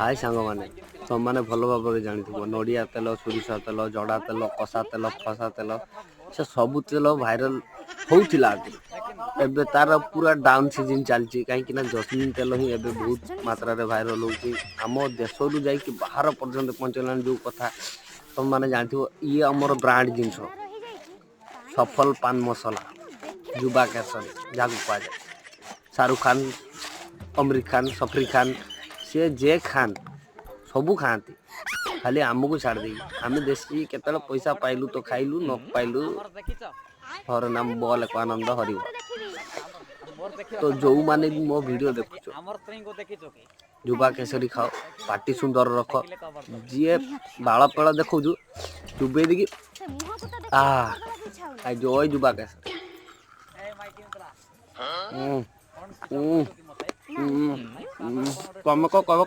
ହାଏ ସାଙ୍ଗମାନେ, ତୁମମାନେ ଭଲ ଭାବରେ ଜାଣିଥିବ, ନଡ଼ିଆ ତେଲ, ସୋରିଷ ତେଲ, ଜଡ଼ା ତେଲ, କଷା ତେଲ, ଖସା ତେଲ, ସେ ସବୁ ତେଲ ଭାଇରାଲ ହେଉଥିଲା ଆଗରୁ। ଏବେ ତାର ପୁରା ଡାଉନ୍ ସିଜିନ୍ ଚାଲିଛି, କାହିଁକି ନା ଜସ୍ମିନ୍ ତେଲ ହିଁ ଏବେ ବହୁତ ମାତ୍ରାରେ ଭାଇରାଲ ହେଉଛି। ଆମ ଦେଶରୁ ଯାଇକି ବାହାର ପର୍ଯ୍ୟନ୍ତ ପହଞ୍ଚିଗଲାଣି। ଯେଉଁ କଥା ତୁମମାନେ ଜାଣିଥିବ, ଇଏ ଆମର ବ୍ରାଣ୍ଡ ଜିନିଷ, ସଫଲ ପାନ ମସଲା, ଯୁବା କେଶରୀ ଯାହାକୁ କୁହାଯାଏ। ଶାହରୁଖ ଖାନ, ଅମୀର ଖାନ, ସଫରି ଖାନ, ସିଏ ଯେ ଖାନ ସବୁ ଖାଆନ୍ତି, ଖାଲି ଆମକୁ ଛାଡ଼ି ଦେଇକି। ଆମେ ଦେଶୀ କେତେବେଳେ ପଇସା ପାଇଲୁ ତ ଖାଇଲୁ, ନ ପାଇଲୁ ହର ନାମ ବଲ ଏକ ଆନନ୍ଦ ହରିବ। ତ ଯେଉଁମାନେ ବି ମୋ ଭିଡ଼ିଓ ଦେଖୁଛ, ଯୁବା କେଶରୀ ଖାଅ, ପାଟି ସୁନ୍ଦର ରଖ। ଯିଏ ବାଳ ପେଳ ଦେଖଉଛୁ, ଚୁବେଇ ଦେଇକି ଆ ଜୟ ଯୁବା କେଶରୀ। ହୁଁ ହୁଁ ହୁଁ। ତମେ କ'ଣ କହିବ?